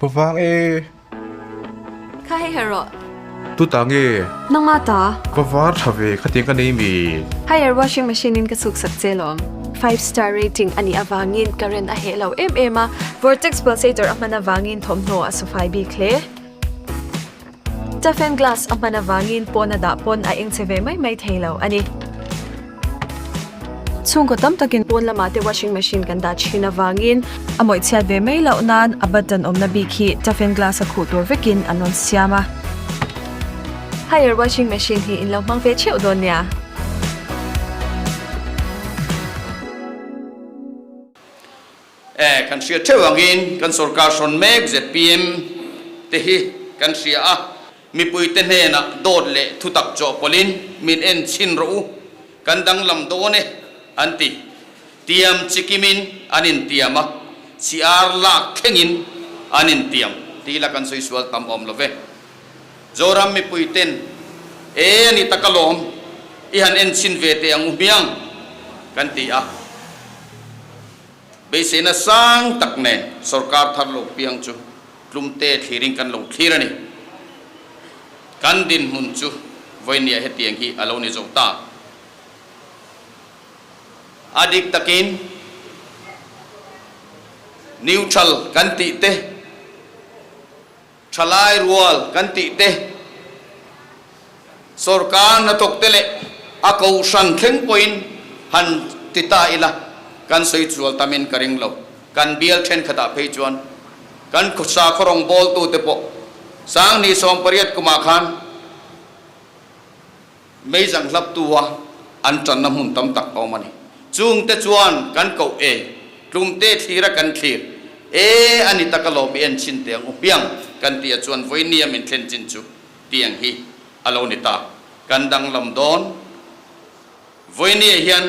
Pa vang e. Kha hei her rawh. Tu ta nge? Nangma ta. Va var tha ve khatiang ka nei mi. Haier washing machine in ka chhuk sak che lawm. Five star rating a nih avangin current a heh lo em em a, vortex pulsator a hman avangin thawmhnaw a sufai bik hle. Toughen glass a hman avangin pawn a dah pawn a eng che ve mai mai thei lo a ni. Chhungkaw tam takin pawn lamah te washing machine kan dah thin avangin a mawih chhiat ve mai loh nan a button awmna bik hi toughen glass a khuh tur vekin an rawn siam a. Haier washing machine hi in lo hmang ve theuh dawn nia. E, kan hria theuh angin kan sorkar hrawn mek zpm te hi kan hria a, mipuite hnenah dawt leh thutak chawhpawlhin min en chhin rawh u, kan danglam dawn e an ti. Tiam chikimin an intiam a, chhiar lak thlengin an intiam tih ila kan sawi sual tam awm lo ve. Zoram mipuiten e a ni tak alawm, i han en chhin ve teh ang u hmiang kan ti a. Beiseina sang tak nen sorkar thar lo piang chu tlumte thlirin kan lo thlir a ni. Kan dinhmun chu vawinia hetiang hi a lo ni zo ta. A dik takin neutral kan tih te, Thalai rual kan tih te, sorkar hnathawk te leh a kohhran thleng pawhin han ti ta ila kan sawi chual tamin ka ring lo. Kan bial thenkhatah phei chuan kan khawsa khaw rawngbawltute pawh Sanghnih 80 kumah khan Meizang hlaptua an tanna hmun tam tak a awm a ni. Chungte chuan kan koh e, tlumte thlira kan thlir e a ni tak alawm i en chhin teh ang u hmiang kan ti a chuan vawinia min thlen chin chu tiang hi a lo ni ta. Kan danglam dawn. Vawinia hian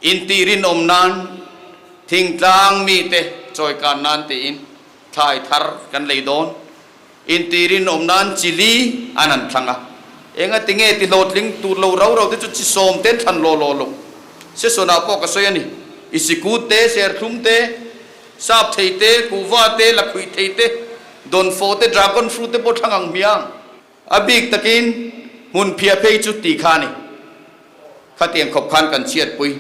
intih rinawm nan thingtlang mite chawikan nan tiin thlai thar kan lei dawn. Intirin awm nan chi li an han thlang a, enga ti nge ti hlawhtling tur lo rau rau te chu chi sawm te an thlan law law lo. Session-ah pawh ka sawi a ni. I sikut te, serthlum te, sap thei te, kuhva te, lakhuih thei te, dawnfawh te, dragon fruit te pawh thlang ang hmiang. A bik takin hmun phiah phei chu ti kha a ni. Khatiang khawp khan kan chhiatpui.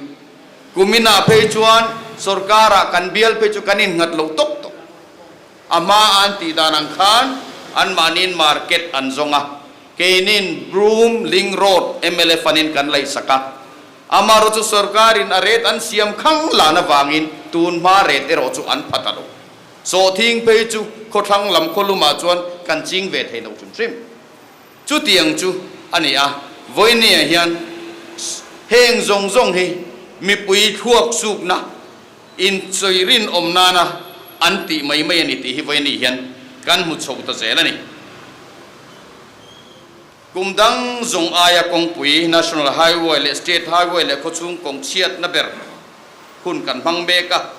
Kuminah phei chuan sorkarah kan bial phei chu kan innghat lo tawk tawk. A hma an tih dan ang khan anmahniin market an zawng a, keinin Broom Link Road mla fund-in kan laihsak a. Amaherawhchu sorkarin a rate an siam khang lan avangin tun hma rate erawh chu an pha ta lo. Sawhthing phei chu khawthlang lam khawlumah chuan kan ching ve thei lo hrim hrim. Chutiang chu a ni a, vawinia hian heng zawng zawng hi mipui thluak sukna insawi rinawm nana an tih mai mai a ni tih hi vawinia hian kan hmu chho ta zel a ni. Kum dang zawng aia kawngpui, National Highway leh State Highway leh khawchhung kawng chhiatna ber hun kan hmang mek a.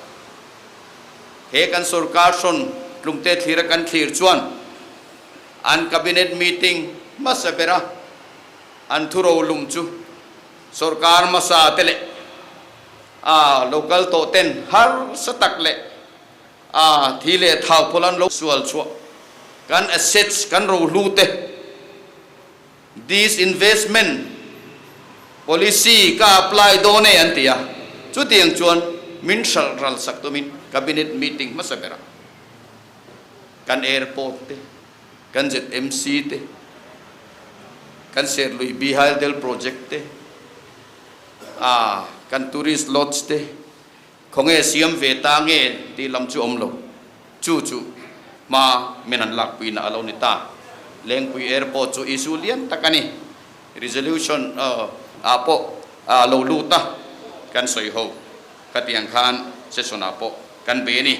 He kan sorkar hrawn tlumte thlira kan thlir chuan An cabinet meeting hmasa bera an thurolum chu sorkar hmasa te leh a local tawh ten harsa tak leh a thi leh thau phawl an lo sual chhuah kan assets kan rohlu te disinvestment policy ka apply dawn e an ti a, chutiang chuan min hralh ral sak tumin cabinet meeting hmasa berah Kan airport te, kan ZMC te, kan Serlui Bihaildel project te, ah kan tourist lodge te khawnge siam ve ta nge tih lam chu awm lo. Chu chu hma min han lakpuina a lo ni ta. Lengpui airport chu issue lian tak a ni. Resolution ah pawh a lo lut a, kan sawi ho. Khatiang khan session ah pawh kan be a ni.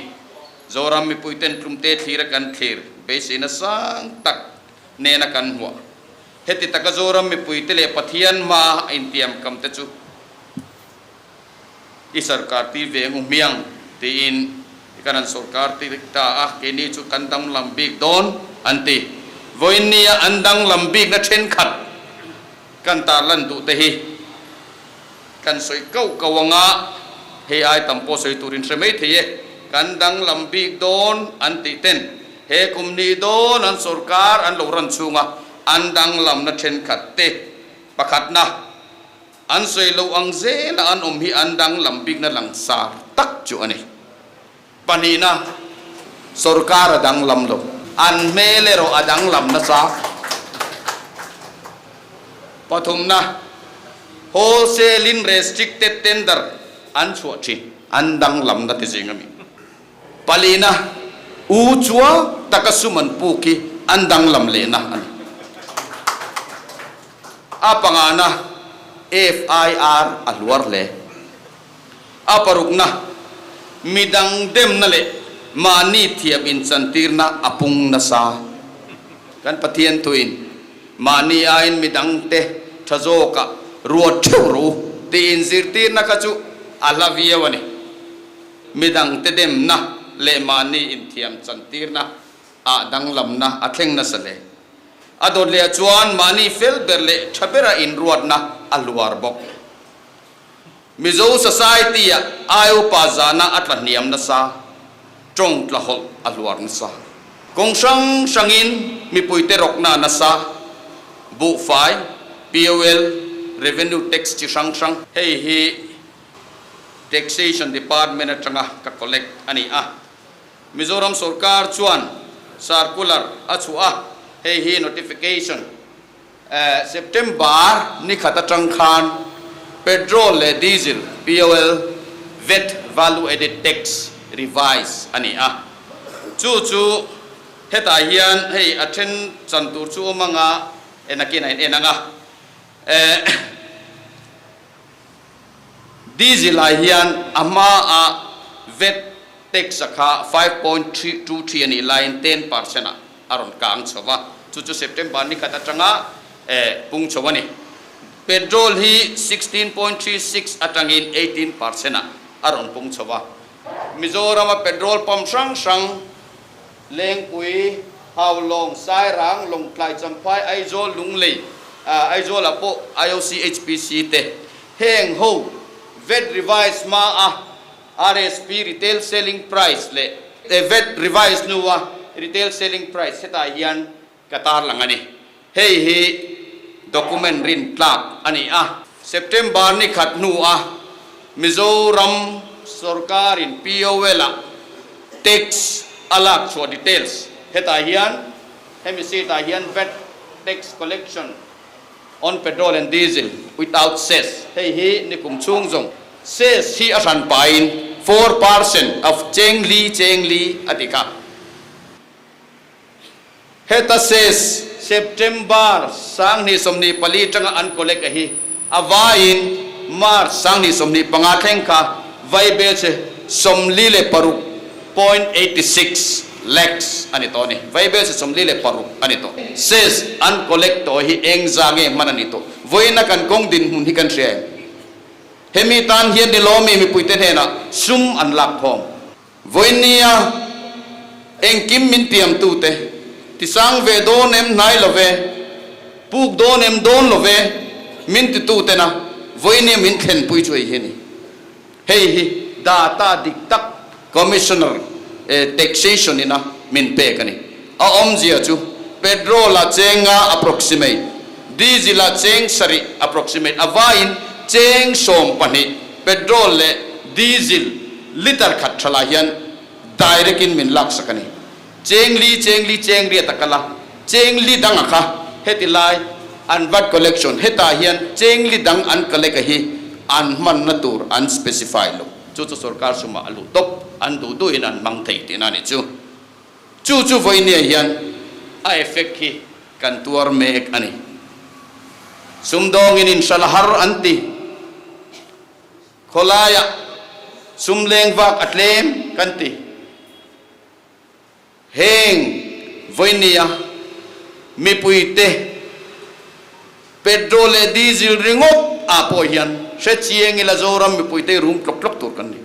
Zoram mipuiten tlumte thlira kan thlir beiseina sang tak nena kan hmuah. Heti taka Zoram mipuite leh Pathian hma a intiam kam te chu i sarkar tir ve ang u hmiang tiin kan han sawrkar tir ta a, keini chu kan danglam bik dawn an ti. Vawiinnia an danglam bikna thenkhat kan tarlan duh te hi kan sawi kauh kauh anga hei ai tam pawh sawi turin hre mai thei e. kan danglam bik dawn an tih ten he kum hnih dawn an sorkar an lo ran chhunga an danglamna thenkhat te pakhatna an sawi loh ang zela an awm hi an danglam bikna langsar tak chu a ni. Pahnihna, sorkar a danglam lo. An hmel erawh a danglam nasa. Pathumna, wholesale in restricted tender an chhuah thin. An danglamna ti zing a mi. Palina, U chua taka sum an puk hi an danglam lehna a ni. A pangana, FIR a hluar hle. A parukna, midang demna leh mahni thiam inchantirna a pung nasa. Kan Pathian thuin mahni aiin midangte tha zawkah ruat theuh rawh u tih inzirtirna kha chu a hla viau a ni. Midangte demna leh mahni inthiam chantirna ah danglamna a thleng nasa hle. A dawt leh ah chuan mahni fel ber leh tha bera inruatna a hluar bawk. Mizo society-ah ai upa zahna a tla hniam nasa, tawng tla hawlh a hluar nasa. Kawng hrang hrangin mipuite rawkna a nasa, buhfai, POL, revenue tax chi hrang hrang. Hei hi Taxation Department atanga ka collect a ni a. Mizoram sorkar chuan circular a chhuah a, hei hi notification September ni khat atang khan petrol leh diesel, POL, vat, Value Added Tax, revise a ni a. Chu chu hetah hian hei a then chan tur chu awm anga enakin a in en anga. Diesel ah hian a hma a vat tax a kha 5.23 a nih laiin 10% ah a rawn kang chho va, chu chu September ni khat atanga pung chho a ni. Petrol hi 16.36 atangin 18% ah a rawn pung chho va. Mizoram a petrol pump hrang hrang Lengpui, Haulawng, Sairang, Lawngtlai, Champhai, Aizawl, Lunglei, Aizawl ah pawh IOC, HPC te heng ho vat revise hma a RSP, Retail Selling Price, leh vat revise hnu a Retail Selling Price hetah hian ka tarlang a ni. Hei hi document rin tlak a ni a. September ni khat hnu a Mizoram sorkarin POL ah tax a lak chhuah details hetah hian hemi sheet ah hian vat tax collection on petrol and diesel without cess hei hi nikum chhung zawng cess hi a hran pahin 4% of cheng li cheng li a ti kha. Heta ses September 2024 tanga an collect a hi a vaiin March 2025 thleng kha vaibel che 46.86 lakhs a ni tawh a ni. Vaibel che 46 a ni tawh. Ses an collect tawh hi eng za nge hman a ni tawh? Vawiina kan kawng dinhmun hi kan hria em? Hemi tan hian ni lawmi mipuite hnenah sum an lak khawm. Vawinia engkim min tiamtute tisang ve dawn em hnai lo ve, puk dawn em dawn lo ve min titutena vawinia min thlenpui chu hei hi a ni. Hei hi data dik tak Commissioner Taxation ina min pek a ni. A awmzia chu petrol a cheng nga approximate, diesel a cheng sarih approximate a vaiin cheng 12 petrol leh diesel Liter khat tha lah hian direct in min lak sak a ni. Cheng li cheng li cheng riat a kal a, cheng li dang a kha heti lai an vat collection hetah hian cheng li dang an collect a hi an hmanna tur an specify lo. Chu chu sorkar sumah a luh tawp, an duh duhin an hmang thei tihna a ni chu. Chu chu vawinia hian a effect hi kan tuar mek a ni. Sumdawngin inhralh har an ti. Khawlaiah sum leng vak a tlem kan ti. Heng vawinia mipuite petrol leh diesel ringawt ah pawh hian hre chiang ila Zoram mipuite rum tlawk tlawk tur kan ni.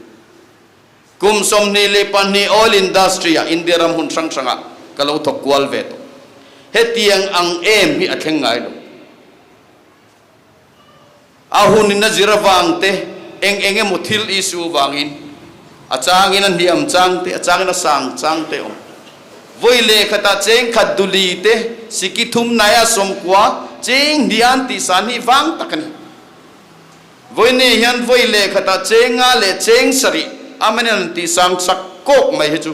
Kum 22 oil industry ah India ram hmun hrang hrangah ka lo thawk kual ve tawh. Hetiang ang em hi a thleng ngai lo. A hun in a zir avang te, eng eng emaw thil issue vangin. A changin a hniam chang te, a changin a sang chang te awm. Vawi leh khatah cheng khat duli te, siki thum naia sawmkua cheng hnih an tih san hi vang tak a ni. Vawi ni hian vawi leh khatah cheng nga leh cheng sarih amen an tih sang sak kawk mai hi chu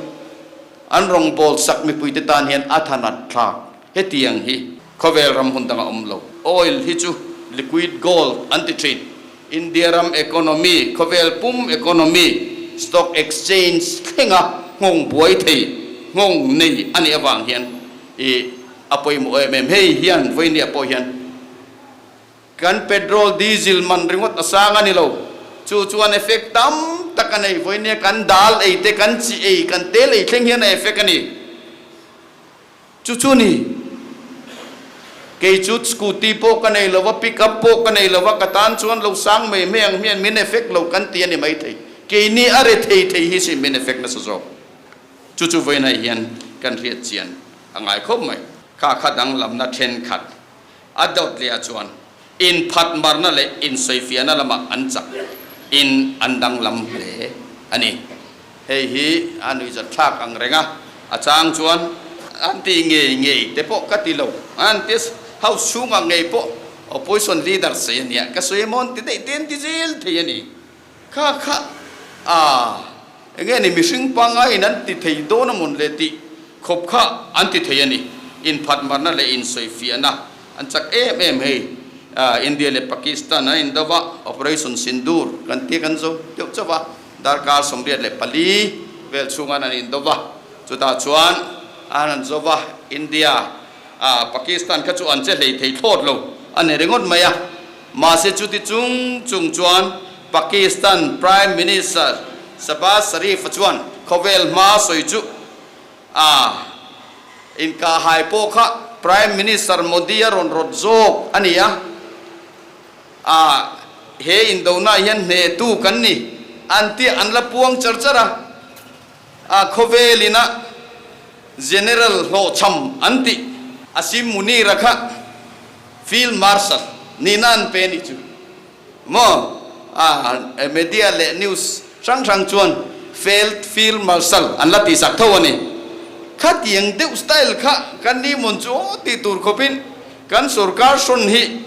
an rawngbâwl sak mipuite tan hian a thanat thlak. Hetiang hi khawvel ram hun danga awm lo. Oil hi chu liquid gold an ti thin. India ram economy, khawvel pum economy, stock exchange thlenga nghawng buai thei, nghawng nei a nih avang hian i a pawimawh em em. Hei hian vawinia pawh hian Kan petrol, diesel man ringawt a sang a ni lo. Chu chuan effect tam tak a nei. Vawinia kan dal ei te, kan chi ei, kan tel ei thleng hian a effect a ni. Chu chu ni. Kei chu scooty pawh ka nei lo va, pick up pawh ka nei lo va, ka tan chuan lo sang mai mai ang hian min effect lo kan ti a ni maithei. Keini a re thei thei hi sin min effect nasa zawk. Chu chu vawiinah hian kan hriat chian a ngai khawp mai. Kha kha danglamna thenkhat A dawt leh ah chuan inphat marna leh insawifiahna lamah an chak in an danglam hle a ni. Hei hi a nuihzat thlak ang reng a, a chang chuan an ti ngei ngei te pawh ka ti lo, an ti house chhungah ngei pawh opposition leader sawi a nia, ka sawi emaw an ti daih te an ti zel thei a ni. Kha kha a enge ni mihring pangaiin an ti thei dawn a mawn le tih khawp kha an ti thei a ni. Inphat marna leh insawifiahna an chak em em hei. India leh Pakistan an indo va, Operation Sindoor kan tia kan zo deuh chauh va, darkar 84 vel chhungan an indo va, chutah chuan an han zo va, India Pakistan kha chu an che hlei thei thlawt lo a ni ringawt mai a. Mahse chuti chung chung chuan Pakistan Prime Minister Shehbaz Sharif-a chuan khawvel hma sawi chu a inkahhai pawh kha Prime Minister Modi-a rawn rawt zawk a ni a, a he indona hian hnehtu kan ni an tih an la puang char char a, a khawvelin a General hlawhchham an tih Asim Munir-a kha Field Marshal nihna an pe nih chu maw? A media leh news hrang hrang chuan Failed Field Marshal an la tihsak tho a ni. Khatiang deuh style kha kan ni mawn chu aw tih tur khawpin kan sorkar hrawn hi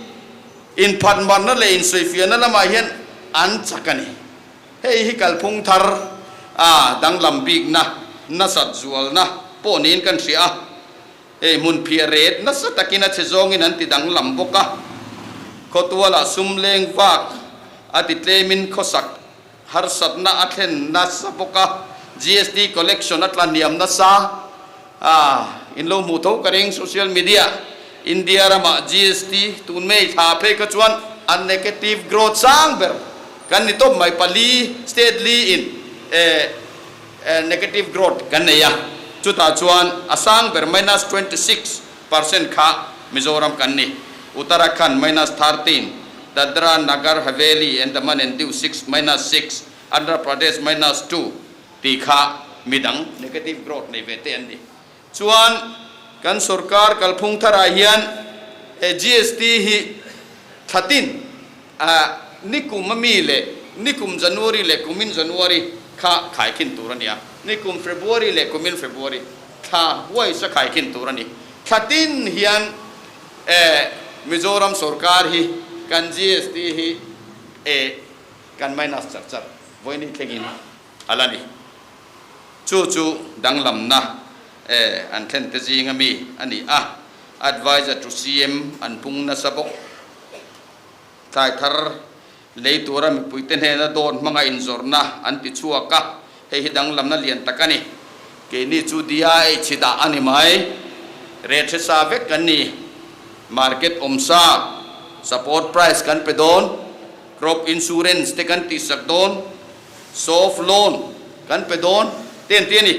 inphatmarna leh insawifiahna lamah hian an chak a ni. Hei hi kalphung thar a danglam bikna nasat zualna pawh niin kan hria a. Hei hmun phiah ret nasa takin a che zawngin an ti danglam bawk a, khawtualah sum leng vak a ti tlemin khawsak harsatna a thlen nasa bawk a, GST collection a tla hniam nasa a, in lo hmuh tho ka ring social media India ramah GST tun May thla phei kha chuan a negative growth sang ber kan ni tawp mai pali state li in eh Negative growth kan nei a, chutah chuan a sang ber minus 26% kha Mizoram kan ni. Uttarakhand minus 13, Dadra, Nagar Haveli, Andaman and Diu six minus six, Andhra Pradesh minus two tih kha midang negative growth nei ve te an ni. Chuan kan sorkar kalphung tharah hian GST hi thlatin A nikum a mi leh nikum January leh kumin January kha khaikhin tur a ni a, nikum February leh kumin February thla wise a khaikhin tur a ni. Thla tin hian eh Mizoram sorkar hi kan GST hi eh kan minus char char vawiin thlengin a la ni. Chu chu danglamna eh an thlen te zing a mi a ni a, Adviser to CM an pung nasa bawk. Thlai thar lei tura mipuite hnena dawt hmanga inzawrhna an ti chhuak a, hei hi danglamna lian tak a ni. Keini chu DIH dah a ni mai. Rate hre sa vek kan ni. Market awm sa, support price kan pe dawn, crop insurance te kan tihsak dawn, soft loan kan pe dawn te an ti a ni.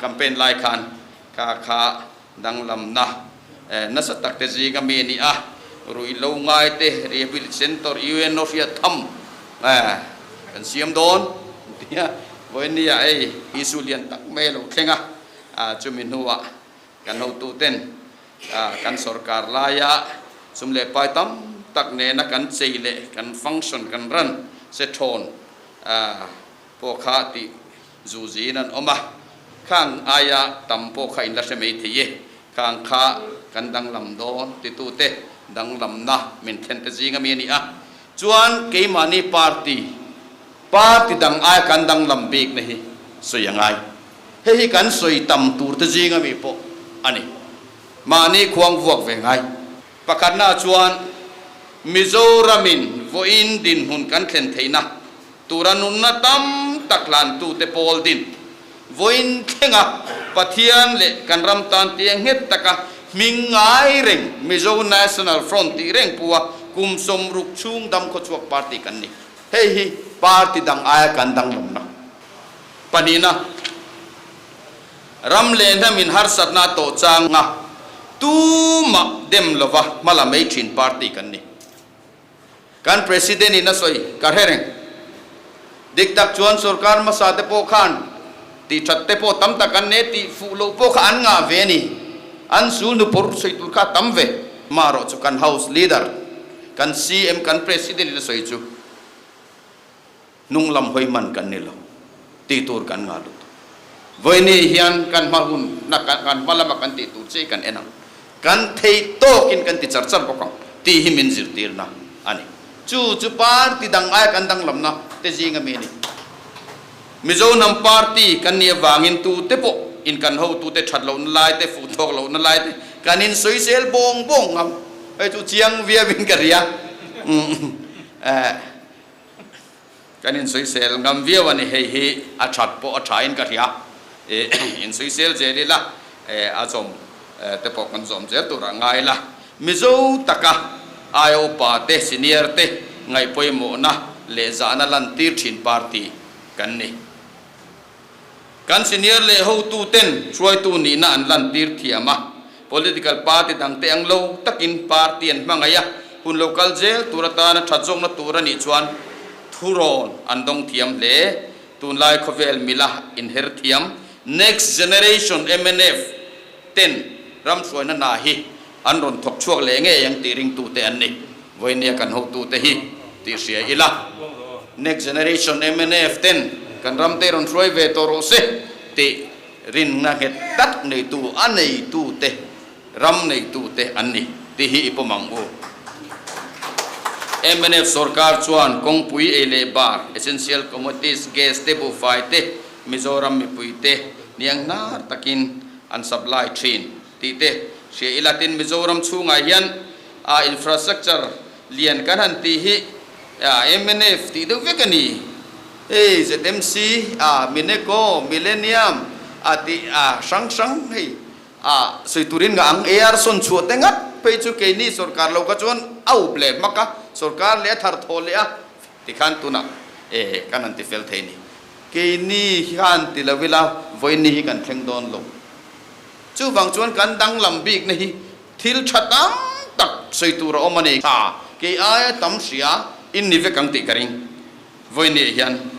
Campaign lai khan kha kha Danglamna nasa tak te zinga mi a ni a, ruihhlo ngai te Rehabilitation Centre UNO hriat tham kan siam dawn tia vawinia hei issue lian tak mai a lo thleng a, chumi hnuah kan hotuten kan sorkar laia sum leh pai tam tak nena kan chei leh kan function kan run se thawn. pawh kha tih zu zin an awm a, khang aia tam pawh kha in la hre mai thei e, khang kha kan danglam dawn titute danglamna min thlen te zing ami a ni a, chuan keimahni party, party dang aia kan danglam bikna hi sawi a ngai. Hei hi kan sawi tam tur te zing ami pawh a ni. Mahni khuang vuak ve ngai. Pakhatna chuan Mizoramin vawiin dinhmun kan thlen theihna tura nunna tam tak hlantute pawl din vawiin thlenga Pathian leh kan ram tan tia nghet taka hming ngai reng Mizo National Front tih reng pua kum 60 chhung dam khawchhuak party kan ni. Hei hi party dang aia kan danglamna pahnihna. Ram leh hnamin harsatna a tawh changa tumah dem lova hma la mai thin party kan ni. Kan President in a sawi ka hre reng. Dik tak chuan sorkar hmasa te pawh khan tih that te pawh tam tak an ne tih fuh loh pawh kha an ngah ve a ni. An sul nupawr sawi tur kha a tam ve. Marawh chu kan House Leader, kan CM, kan President in a sawi chu Hnung lam hawi hman kan ni lo tih tur kan ngah lutuk. Vawiini hian kan hma hun na kan hma lama kan tih tur che hi kan en ang. Kan theih tawkin kan ti char char bawk ang tih hi min zirtirna a ni. Chu chu party dang aia kan danglamna te zinga mi a ni. Mizo hnam party kan nih avangin tute pawh in kan hotute that lohna lai te, fuh thawk lohna lai te kan insawisel bawng bawng ngam. Hei chu chiang viauin ka ria. Kan insawisel ngam viau a ni, hei hi a that pawh a thain ka hria. Insawisel zel ila, a zawm te pawh kan zawm zel tur a ngai la. Mizo taka aia upa te, senior te ngaihpawimawhna leh zahna lantir thin party kan ni. Kan senior leh hotuten hruaitu nihna an lantir thiam a, political party dangte ang lo takin party an hmangaih a, hun lo kal zel tur atana that zawkna tur a nih chuan thurawn an dawng thiam hle. Tunlai khawvel mila inher thiam next generation mnf ten ramhruaina hna hi an rawn thawk chhuak leh ngei ang tih ringtute an ni. Vawinia kan hotute hi tih hria ila, next generation mnf ten kan ram te rawn hruai ve tawh rawh se tih rinna nghet tak neitu a neitute, ram neitute an ni tih hi i pawm ang u. Mnf sorkar chuan kawngpui ei leh bar, essential commodities, gas te, buhfai te, Mizoram mipuite niang hnar takin an supply thin. Tih te hria ila tin Mizoram chhungah hian a infrastructure lian kan han tih hi mnf tih deuh vek a ni. Hei ZMC a Mineco, Millennium a tih a hrang hrang hei a sawi turin nga ang AR sawn chhuah te ngat phei chu keini sorkar lo kha chuan a up leh hmak a, sorkar leh a thar thaw leh a tikhan tunah e kan han ti fel thei a ni. Keini hian ti lo ila vawiini hi kan thleng dawn lo. Chuvang chuan kan danglam bikna hi thil tha tam tak sawi tur a awm a ni. Tha kei aia tam hria in ni vek ang tih ka ring. Vawinia hian